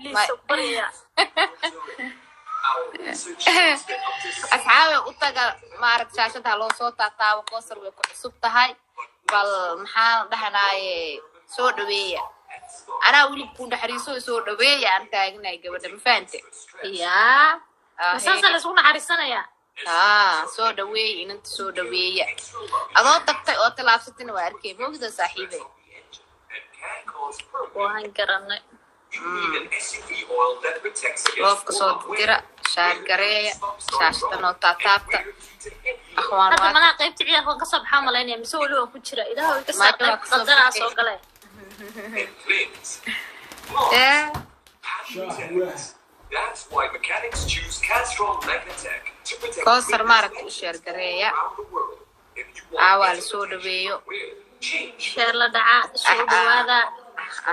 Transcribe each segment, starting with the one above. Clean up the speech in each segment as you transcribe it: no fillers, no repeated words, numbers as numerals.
Please, barya. Asxaabe, u taga maarag shaashada loo soo taataabo. Koosar way ku cusub tahay. Bal maxaan dhahanaaye, soo dhaweeya. Anaa weli ku naxariiso, soo dhaweeya aan taagnahay gabadha, ma fahante? Yaa, masaasaa la isugu naxariisanayaa? Aa, soo dhaweeya inanta, soo dhaweeya. Adoo tagtay oo tallaabsatayna waa arkay, moogda saaxiibe. Waan garanay. Loveka soo dira, share gareeya, shaashada noo taataabta, akhwaan. Hadda waa malaha qaybta ciyaalka waan kasoo baxaa malaynaya, mise weli waan ku jira? Ilaah way ka Maya, saar waa qayb kasoo qaldanaa baxay. Soo galay. Eh, That's why mechanics choose Castrol Magnatec to protect Koosar maaragta u share gareeya. around the world. If you want Caawaa la soo dhaweeyo. change. Share la dhacaa, soo dhawaada.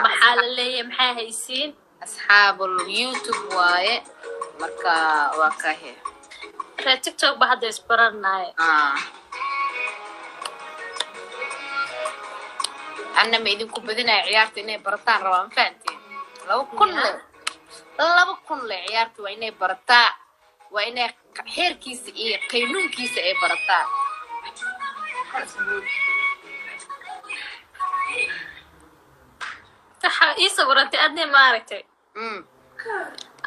Maxaa la leeyahay? Maxaa haysiin? Asxaabul YouTube waaye, marka waa kahe. Reer TikTok ba hadda isbaranaaye. Ah. Anna ma idinku badinaya, ciyaarta inay barataan rabaa, ma fahanteen? 2000 le, 2000 le ciyaarta waa inay barataa, waa inay xeerkiisa iyo qaynuunkiisa ay barataa. Waxaa ii sawirantay adne, maaragtay,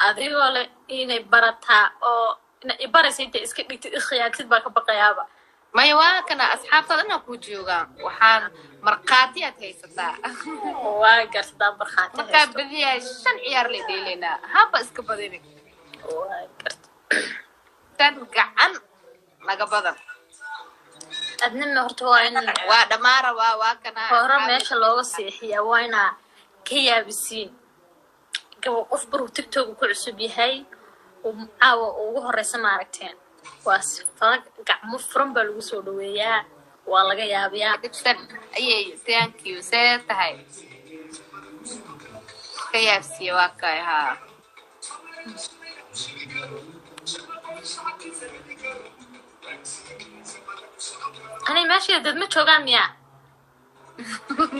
adigoo le inay barataa oo ina ibaraysa intay iska dhigtid ikhiyaantid baa ka baqayaaba. Maya, waa kana asxaabtaada inaa kuu joogaan, waxaan markhaati aad haysataa. Waa garsadaa, markhaati Markaa haysto. Badiyaa shan ciyaar la dheelaynaa, haba iska badini. Waa garta. Tan gacan naga badan. Adnima horta waa in Waa dhammaan rabaa, waa kana. hore meesha looga seexiyaa, waa inaa ka yaabisiin gabo. Qof baruu TikTok ku cusub yahay uu caawa ugu horeysa, maaragteen, waa sifada gacmo furan baa lagu soo dhaweeyaa, waa laga yaabiyaa. Dhibsan ayay, thank you, see tahay ka yaabsiiya, waa kay haa. Ani meesha dad ma joogaan miyaa?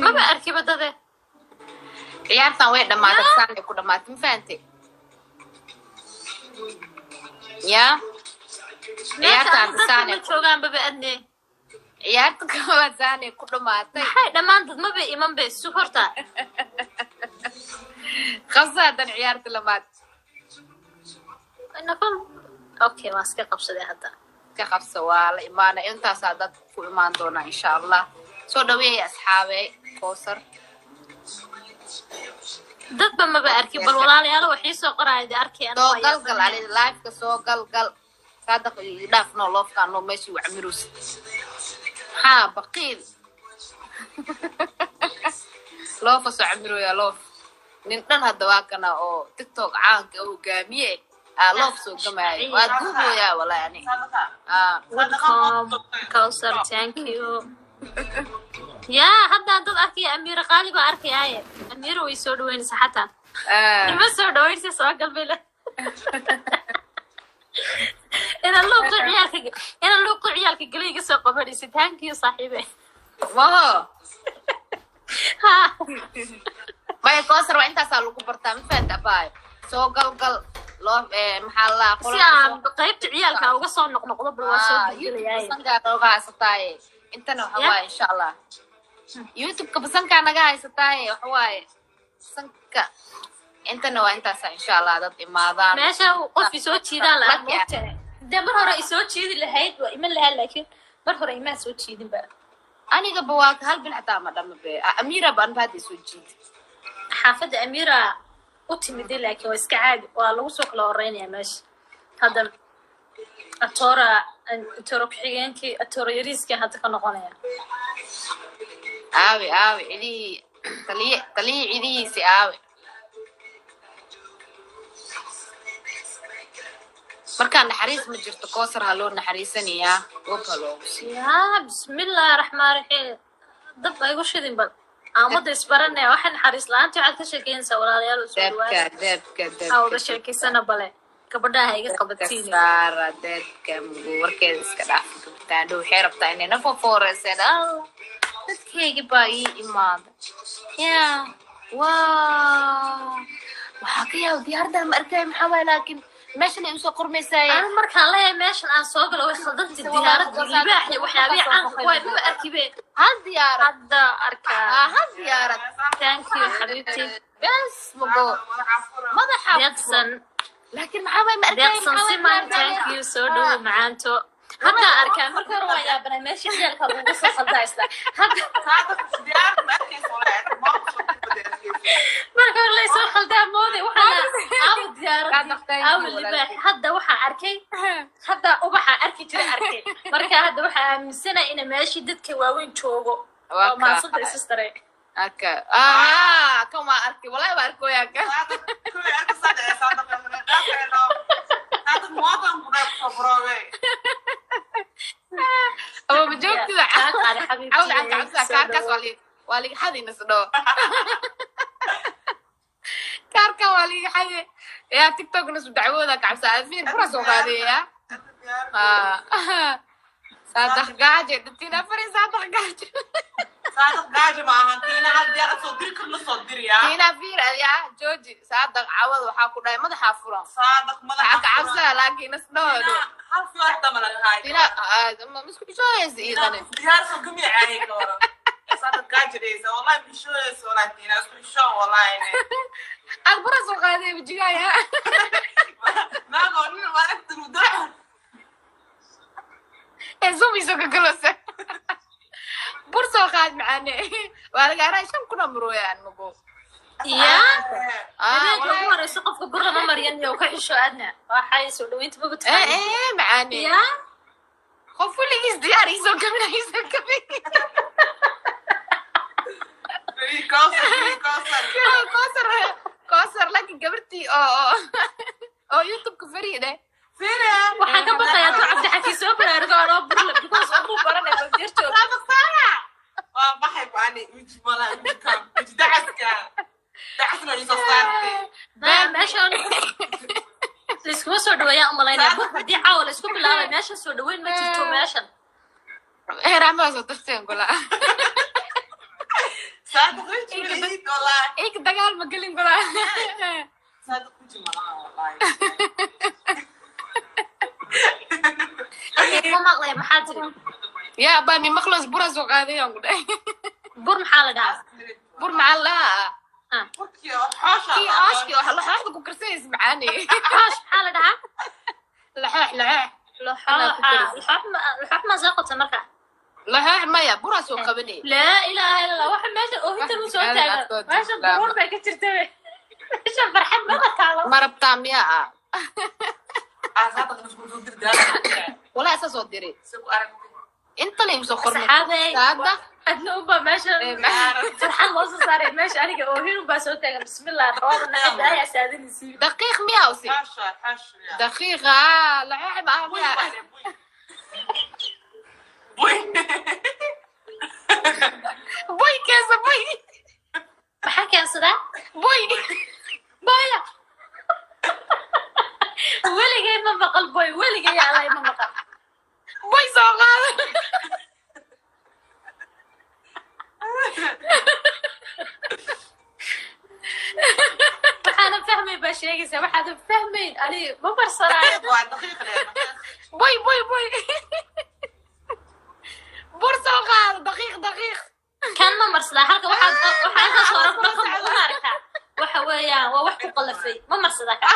Maba arkiba dade. Ciyaartan way dhamaatay, saanay ku dhamaatay, ma fahantay? Ya. Meesha Ciyaartan ani dadka ma saanay joogaan baba, adne. Ciyaarta koowaad saanay ku dhamaatay. Maxay dhammaan dad maba iman be, sug horta. Qabsa haddan ciyaarta labaad. Nafal, okay, waan iska qabsaday hadda. Ka qabsa, waa la imaanay, intaasaa dad ku imaan doonaa insha Allah. Soo dhaweeya asxaabe Koosar. Dadba maba arkin. Bal walaalayaal, wax ii soo qoraya de arkay anigu. Soo waa gal gal yaabsanaya. Ali liveka soo gal gal, saadaq dhaaf no lovekaan no meeshii wacmirus maxaa baqiil loofa soo camiroya love nin dhan hadda waa kana oo TikTok caanka oo hogaamiye aa love soo gamaayo, waa duubooyaa walaa ani aa. Welcome Kawsar, thank you. Yaa, haddaan dad arkaya, Amiira qaali baa arkayaaye. Amiira way soo dhaweynaysaa xataa. Ima soo dhaweynaysa, soo galbay le. Inaan luuqa ciyaalka galay iga soo qabanaysa. Thank you, saaxiibe. Maho. Ha. Maya Koosar, waa intaasaa lagu bartaa, ma fahanta abaayo? Soo gal gal loo maxaa la Si aan qaybta ciyaalka uga soo noqnoqdo, bal waa soo gelgelayaaye. Basankaa nooga haysataaye intana waxa Ya. Waaye insha Allah YouTube-ka basankaa naga haysataaye, waxa waaye basanka intana waa intaasa insha Allah dad imaadaan. Meesha qof isoo jiidaan la Lucky ah. moogtahay, dee mar hore isoo jiidi lahayd waa iman lahaa, laakiin mar hore imaa soo jiidin ba. Anigaba waa hal bil xataa ma dhama be. Amiira ba anba hadda soo jiidi. Xaafadda Amiira u timide, laakiin waa iska caadi, waa lagu soo kala horeynaya meesha hadda. Atora, atoro ku-xigeenkii, atoro yariiskii hadda ka noqonaya. Aawe, aawe cidihii taliye, taliye cidihiisi aawe? Markaa naxariis ma jirto, Koosar ha loo naxariisanayaa, goob ha loogu siiyo. Yaa, bismillahi raxmaan raxiim, dab ba igu shidin. Bal aamada isbaranaya, waxay naxariis la-aanta waxaad ka sheekeynaysaa. Walaalayaal, oo soo Deebka dhawaada. Deebka. Ha wada Deebka. sheekeysana, bale gabadhaha iga Deebka. qabatiin. Saara deebka mugu warkeeda iska dhaaf. Gabtaan dhow waxay rabtaa inay nafoforeyseen. Allah, dadkeygi baa ii imaaday, ya waa Waxaa ka yaaba diyaaradan ma arkaayo, maxaa waay, laakiin meeshan ay usoo qormaysaaye. Anu markaan leeyahay meeshan aan soo galo way khaldantay, diyaarad, libaax iyo waxyaabihii caanka ku hay maba arkibe. Hal diyaarad. Hadda arkaa. Aa, hal diyaarad. Thank you, xabiibti. Bes mago madaxa. Deeqsan. Laakiin maxaa waay, ma arkaayo. Deeqsan. Maxaa waay, Siman. diyaaradan? Thank you, soo dhowo macaanto. Hadda arkaa, marka hore waa yaabanay, meesha ciyaalka lagugu soo khaldaa isla hadda. Marka hore laysoo khaldaa mooday, waxaa aawo diyaaradii, aawo libaax. Hadda waxaa arkay, hadda ubaxa arki jira arkay. Marka hadda waxaa aaminsanaya ina meeshii dadka waaweyn joogo. Waa waa mahadsanta sistare. Aka ah, kan waa arkay, wallahi waa arkooyaa kan. Ama ma joogtida? Kaa qaada, xabiibti. Cawd aan kacabsaa kaarkaas, waa liga xadi nasdho. Kaarkan waa liga xadi yaa TikTok nasu dacwooda kacabsaa fiir bura soo qaadaya. Saadax gaaje dadkiina afar saadax gaaje. Tiina fiir ayaa jooji saadax cawad, waxaa ku dhahay madaxaa furan, waxaa kacabsaa laakiin nasdhoodo. Tiina ma isku xishoonaysa iidane. Aad bura soo qaaday wejigaya. Ee sumiso kagalosa bur soo qaad macaane, waa laga araa 5000 amrooyaan mago. Yaa habeenka ugu horeysa qofka bur lama mariyan iyo ka xisho aadna, waxay soo dhaweynta maba taqaanid. Ee macaane. Yaa. Qof weligiis diyaar iisoo kamin, iisoo kamin. Koosar koosar, laakiin gabartii oo YouTube-ka fariide. Waxaan ka baqayaa duu Cabdixakiin soo baraarugo anoo burle, because umuu baranay baldirtood. Meeshan layskuma soo dhaweeyaan umalaynaya bur haddii caawa laysku bilaabay, meeshan soo dhaweyn ma jirto meeshan. Raxmaa soo tarteen kula ik dagaal ma gelin kula. Okay, ma maqlaya, maxaa tiri? Yaa baa mi maqlos, bura soo qaadayaan ku dhahay. Bur maxaa la dhahaa? Bur maxaa la dhahaa? Ah. Kii ooshkii oo laxooxda ku karsanaysa macaane. Xoosh maxaa la dhahaa? Laxoox, laxoox. Laxooxa, laxoox laxoox ma soo qabta marka? Laxoox maya, buraa soo qabanay. Laa ilaaha illa Allah, waxa meesha oohinta lu soo taagan, meesha buruur bay ka jirta, meesha farxad ma la taalo. Ma rabtaa miyaa ah? Walaa isa soo diray inta la igu soo qornay. Saxaabey. Saada. Adna unbaa meesha farxad loo soo saaray, meesha aniga oohin unbaa soo taagan. Bismillah, rawaada nacida ayaa saadinaysiin. Daqiiq miyaa usi daqiiqa laxoox ma ah miyaa? Boy keesa boy. Maxaa keensadaa? Boy. Boya weligay ma maqal, boy weligay alay ma maqal. Boy soo qaada. Waxaanan fahmayn baa sheegaysaa, waxaadan fahmayn ani ma barsanaayo. Boy boy boy, bur soo qaada, daqiiq daqiiq. Kan ma marsadaa halka waxaad waxaa halkaas hore ku dhaqan uma arkaa, waxa weeyaan waa wax ku qalafay, ma marsadaa kan?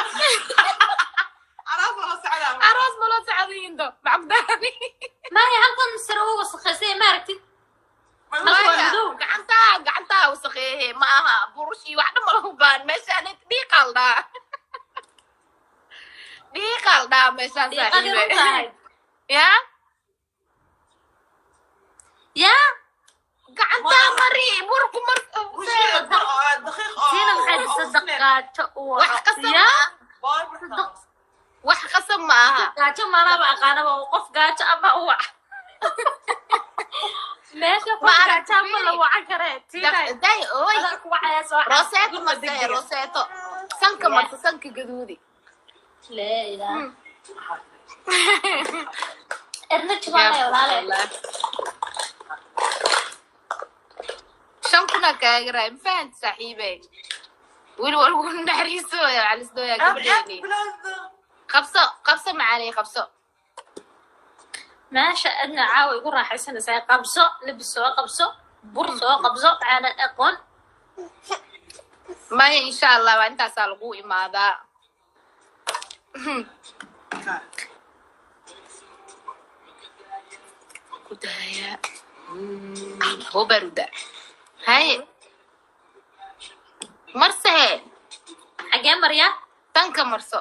Aroos ma loo socdayindo macabdaani. Maya, halkan sare u wasakhaysay, ma aragtid? Halka waa madow. Gacantaa gacantaa wasakheehe ma aha, burushii wax dhan ma lagu baan meeshaan, dhiiqaal dhaa dhiiqaal dhaa meeshaan. Dhiiqadii saaxiibe runta ahayd. Ya. Yaa. Gacantaa mari burku mar. Tiina maxay sadaq gaajo u Wax qasab yaa ma wax qasab ma aha. Gaajo maanaaba aqaanaba qof gaajo ama u wac meesha qof Ma aragti. gaajo ama la wacan karee tiina. Day oy. Adaa ku wacaya soo Roseeto marse, roseeto sanka marse, sanka gaduudi. Laa ilaaha erna jibaanaya walaale. 5000 kaaga raay, ma fahanti saaxiibe? Weli waa lagu naxariisooya, waxaa lisdooyaa gabadheeni. Qabso, qabso, macaaney, qabso. Meesha adna caawa igu raaxaysanaysaa. Qabso, lebis soo qabso, bur soo qabso, aanan aqoon. Maya, insha Allah waa intaasaa lagu imaadaa. Ku daaya hobaruda. Haye, marsehe. Xagee marya? Tanka marso.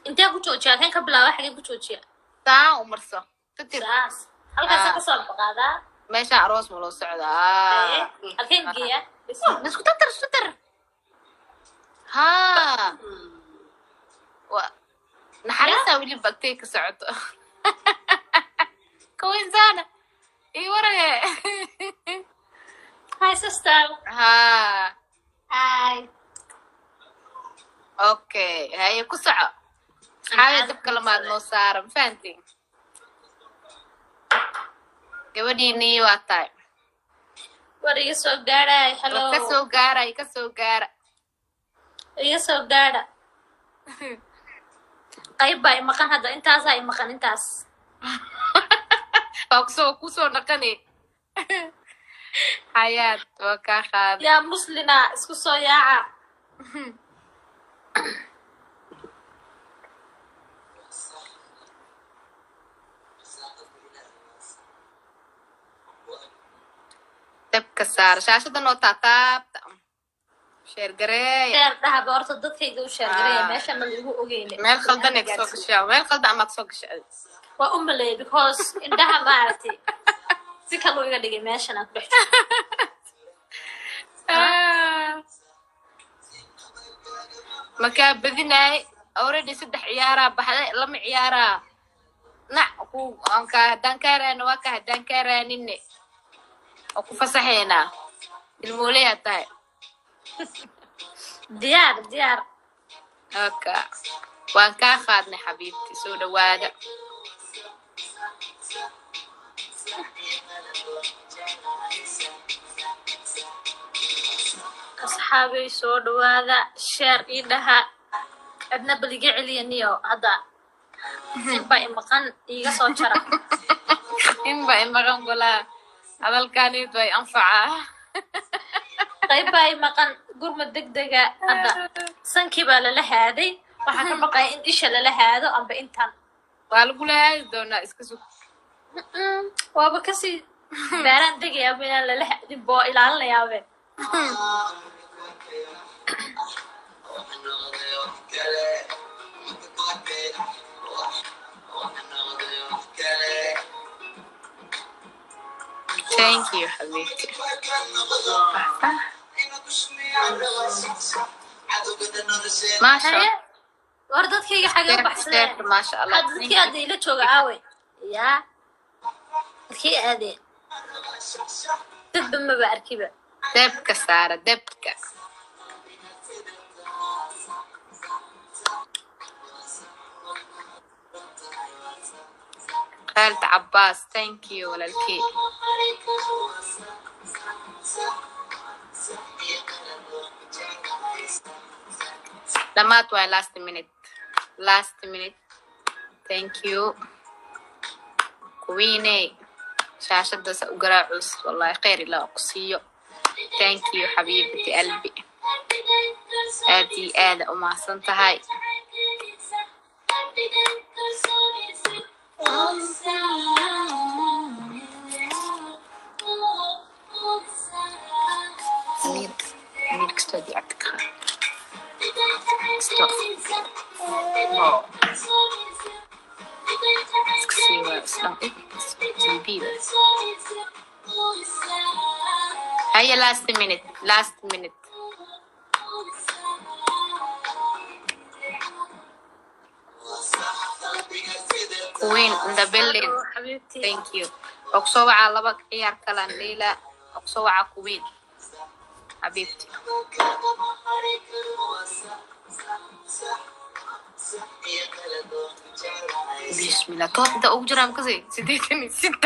Intee ku joojiya? Halkeen ka bilaaba? Xagee ku joojiya? Taan u marso tatir. Saas halkaasa Ah. kasoo baqaadaa. Meesha aroos ma loo Haye, socdaa? Halkeen geeya? Isku tatar, isku tar. Ha, wa naxariistaa weli bagtay ka socoto. Kawinsaana ii warage. Hi, sister. Ha. Hi. Okay, haye, ku soco. Xaawi dabka lamaad noo saara, ma fahantiin? Gabadhiinii waa tahay. War iga soo gaadhay. Hello. War ka soo gaaray, ka soo gaara. Iga soo gaadha. Qayb baa imaqan hadda, intaasaa imaqan, intaas. Waa kusoo dhaqani. Xayaad waa kaa qaada. Yaa muslina, isku soo yaaca. Dabka saar, shaashada noo taataabta, share gareeya. Share dhahaba horta, dadkayga u share gareeya. Ah. Meesha ma lagu ogeyne. Meel khaldan ay kasoo gashaa, meel khaldan amaad soo gashay. Waa u maleeyay because indhaha maaragtay si kaluu iga dhigay meeshan aan ku dhex jiro. Ah. Makaa badinaay already saddex ciyaaraa baxday, lama ciyaaraa nac ku aan kaa. Haddaan kaa raani, waa ka. Haddaan kaa raaninne, oo ku fasaxaynaa, ilmooleyaa tahay. Diyaar, diyaar. Oka, waan kaa qaadnay, xabiibti, soo dhawaada. Asxaabay, soo dhawaada, share ii dhaha. Adna bal iga celiya niyo, hadda inbaa imaqan, iiga soo jara. Inba imaqan golaa, hadalkaaniid way anfacaa. Qayb baa imaqan, gurmad degdega. Hadda sankii baa lala haaday, waxaa ka baqaya in isha lala haado amba intan. Waa lagula haadi doonaa, iska sug. Waaba kasii baaraan degayaaba inaan lala haadin boo ilaalinayaabe. Thank you, xabiibti. Maasha. Haye, war dadkayga xagee u baxsadeen? Maasha Allah. Hadda dadkii aada ila jooga aawe? Yaa dadkii aadeen? Dadba maba arkiba. Debka saara, debka. Khalid Cabbaas, thank you, walaalkey. Dhammaad waay, last minute, last minute. Thank you, queeney. Shaashada sa u garaacus, wallahi khayr ilaa ku siiyo. Thank you, xabiibati qalbi, aad iyo aada u mahadsan tahay. Amiir, amiir kastoo haddii cabdi ka kasto iska sii waa isla GB. Haya, last minute, last minute. Queen in the building. Xabiibti. Thank you. Oo kusoo wacaa, laba ciyaar kalaan leila oo kusoo wacaa, queen, xabiibti. Bismillah, top inta ugu jiraan kasi 86,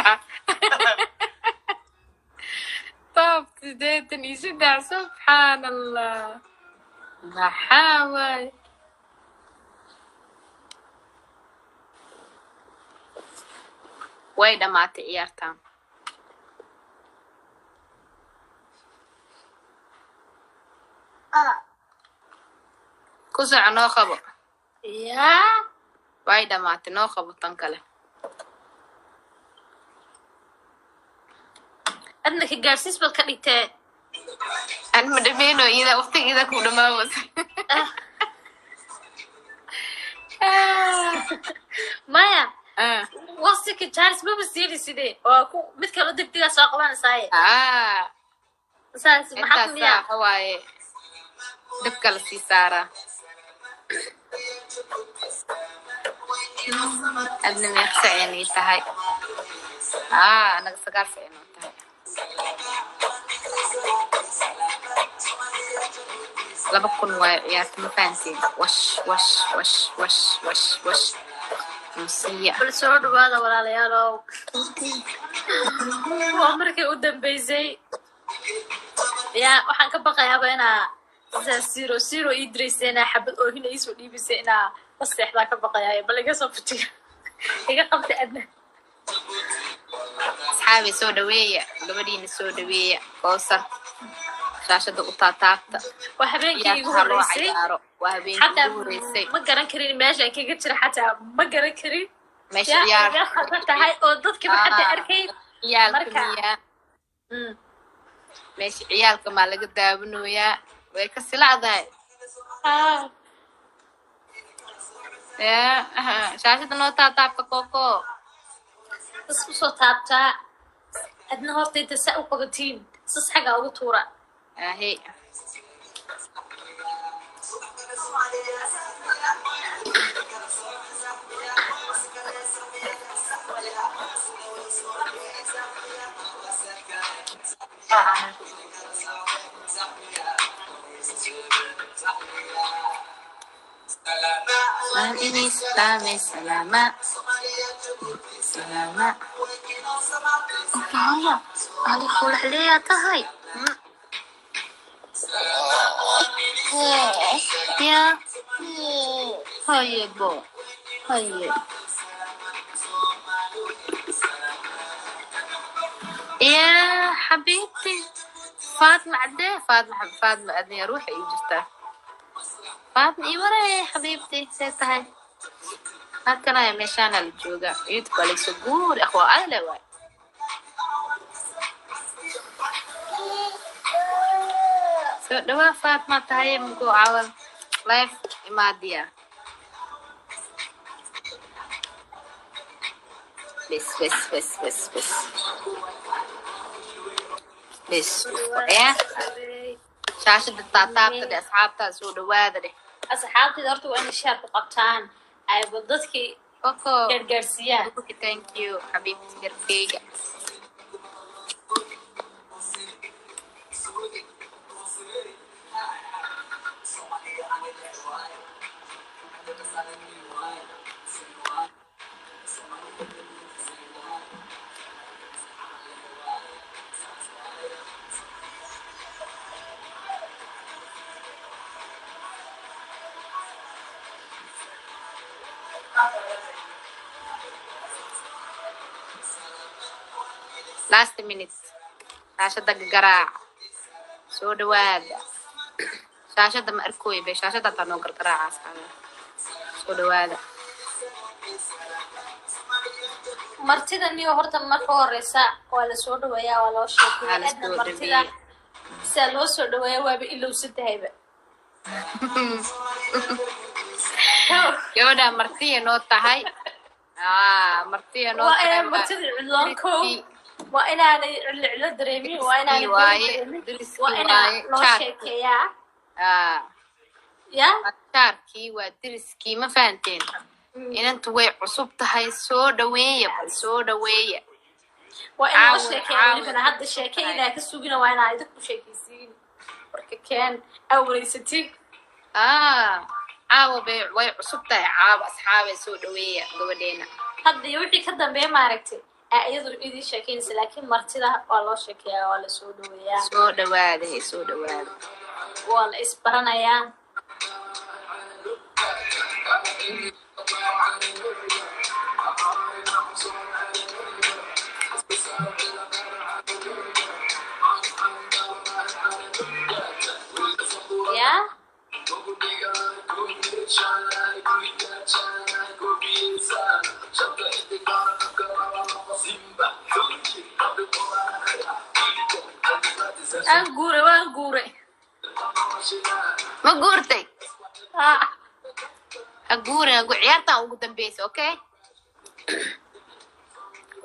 top. 83, subxaan Allah, maxaa waaye? Way dhammaatay ciyaartan. Ku soco, noo qabo. Yaa. Way dhammaatay, noo qabo tan kale. Adna ka gaarsiis baad ka dhigtee. An ma dhameyno, iyada waqtigeeda ku dhamaawos. Maya, waqtika Charles maba siini sidee, waa ku mid kale degdegaa soo qabanaysaye. Saas maxaa intaas miyaa? Waxa waaye dabka la sii saaraa. Adna meeqa saceenay tahay? Anaga 9 saceenoo tahay. 2000 waayo ciyaarta, ma fahanteen? Wash wash wash wash wash wash musiya. Bal soo dhawaada, walaalayaalow. Waa markii u dambeysay. Ya, waxaan ka baqayaaba inaa sidaa 0-0 ii diraysa, inaa xabad oohina iisoo dhiibisa, inaa la seexdaa ka baqayaay. Bal iga soo fujiya, iga qabta adna. Asxaabi, soo dhaweeya gabadhiina, soo dhaweeya Koosar, shaashada u taataabta. Waa habeenkii igu Ciyaarta ha loo horreysay. cayaaro. Waa habeenkii Xataa ugu horreysay. ma garan karin meeshaan kaga jira, xataa ma garan karin. Meesha yaa ciyaar iga khaldan tahay oo dadkiiba xataa arkayn. Ciyaalka Marka- miyaa? Meesha ciyaalka maa laga daawanayaa? Way ka silacdahay. Shaashada noo taataabta, koko. Is usoo taabtaa adna horta inta saa u qabatiin sas xagaa ugu tuura. Ahe. Waan inay salaamay, salaama salaama. Haya, ali khulaxleeyaa tahay ya. Haye bo, haye ya xabiibti. Faatma cadee, Faatma, Faatma adniya ruuxa ii jirtaa. Faatma ii waree, xabiibti, see tahay? Halkanaya meeshaana la joogaa, YouTube waa lagsoo guuri, akhwa ale waay. Soo dhawaa Faatma tahay, mugo cawal live imaadiya. Bes bes bes bes bes bes ya. Shaashada taataabta dheh, asxaabtaa soo dhawaada dheh. Asxaabtayda horta waa inay share ku qabtaan, ayba dadkii Koko gaargaarsiiyaan. Thank you xabiibti, garkeyga. Last minute, shaashada garaac, soo dhawaada. Shaashada ma arkooy be, shaashada hataa noo gargaraaca. Asxaaba, soo dhawaada. Martida niyo horta marka horeysa waa la soo dhaweeyaa, waa loo Waa sheekeeyaa. la Adna soo martida dhaweeyaa. sidaa loo soo dhaweeya waaba ilowsan tahayba. Gabadha martiya noo tahay. Martiya noo Waa tahay. inaa martida cidloon kow, waa inaanay cidlo cidlo dareemin, waa inaanay waaye, dareemin, deriskii waa inaa waaye, loo jaarkii. sheekeeyaa. Ya. Waa jaarkii, waa deriskii, ma fahanteen? Inantu way cusub tahay, soo dhaweeya, bal soo dhaweeya. Waa in loo Caawa, sheekeeya. caawa. Welibana hadda sheeke inaa ka sugina, waa inaa idinku sheekaysiin marka keen aa wareysatin. Caawa bay way cusub tahay caawa. Asxaabay, soo dhaweeya gabadheena. Hadda iyo wixii ka dambeeya maaragtay. Iyadu idii sheekeynaysa, laakiin martida waa loo sheekeeyaa, waa la soo dhaweeyaa. Soo dhawaada he, soo dhawaada. Waa la isbaranayaa. Ya. Aan guure, waan guure. Ma guurtay? Ah. Ha guurin, ha ciyaartan ugu dambeysa, okay?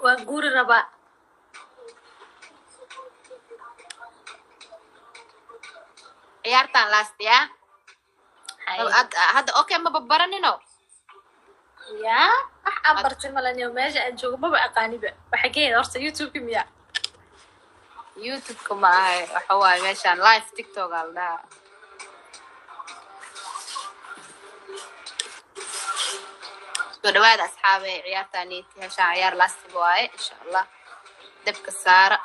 Waan guuri rabaa. Ciyaartan last ya. Hay. Hadda okay, maba baranino. Ya, wax aan bartay malaniyo, meesha aan joogo maba aqaaniba. Waxa ka horta YouTube miya? YouTube-ka ma ahay, waxa waaye meeshaan live TikTok aa la dhahaa. Soo dhawaada asxaabe, ciyaartaaniiti heshaan, ciyaar last-iga waaye insha Allah. Dabka saara,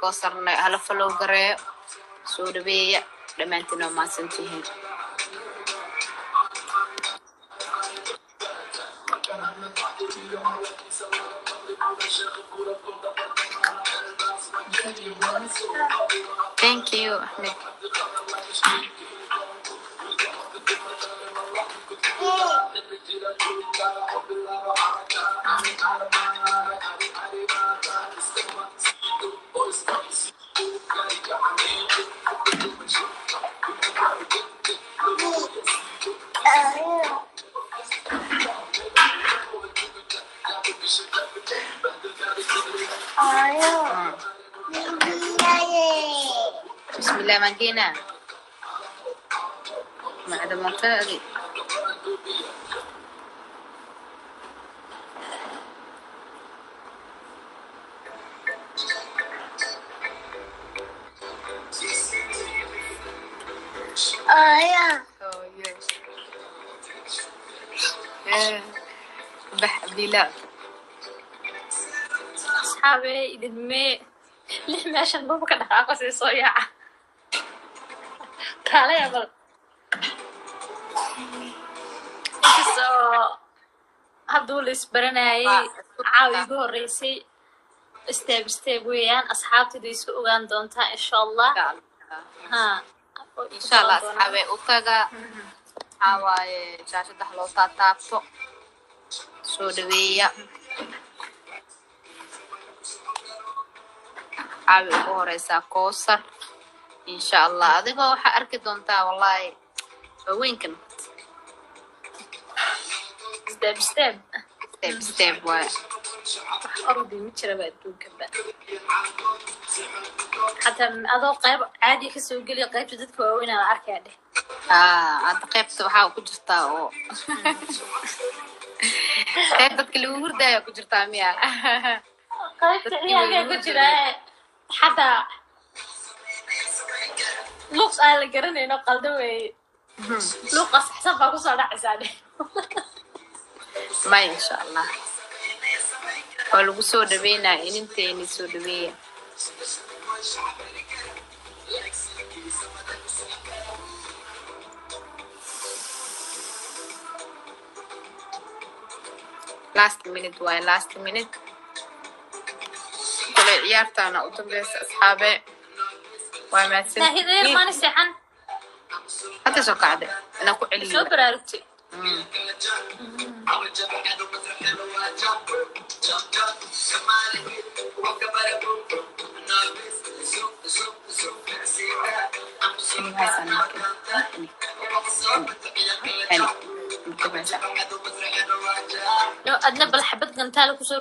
Koosarna hala follow gareeyo, soo dhaweeya dhammaantiin, waa mahadsantihiin. Thank you, Ahmed. Bismillah, magina. Macda. Oh, yes. Bax bila. Asxaabe, idin mee lix meeshan maba ka dhaqaaqo, sii soo yaaca, kaalaya. Bal inkastoo hadduu la isbaranayay, caawa igu horreysay, step step weeyaan, asxaabtayda isu ogaan doontaa insha Allah. Ha. Insha Allah, asxaabe, u taga. Waxaa waaye shaashada ha loo taataabto, soo dhaweeya. Caawi ugu horeysaa Koosar insha Allah. Adigoo waxaa arki doontaa wallahi waaweynkan. Step step. Step step waaye. Wax ordi ma jiraba adduunkaba, xataa adoo qayb caadi kasoo geliya, qaybta dadka waaweyn aa la arkaya dheh. Aa, hadda qaybta waxaa ku jirtaa oo qayb dadka lagu hurdaayo ku jirtaa miya? Qaybta ciyaalkaa ku jira, xataa luuq aan la garanayno qaldan weeye, luuqa saxsan baa kusoo dhacaysaa dheh. May, insha Allah waa lagu soo dhaweynaya, ininteeni soo dhaweeya. Last minute waaye, last minute kale ciyaartaana u dambeysa asxaabe, waa Naahideer. mahadsantihiin. Maani seexan? Hadda soo kacday inaan ku celiyo. Soo baraarugtay. Ini haysan marka. Ini. Ini. Ini. No, adna bal xabad gantaala kusoo.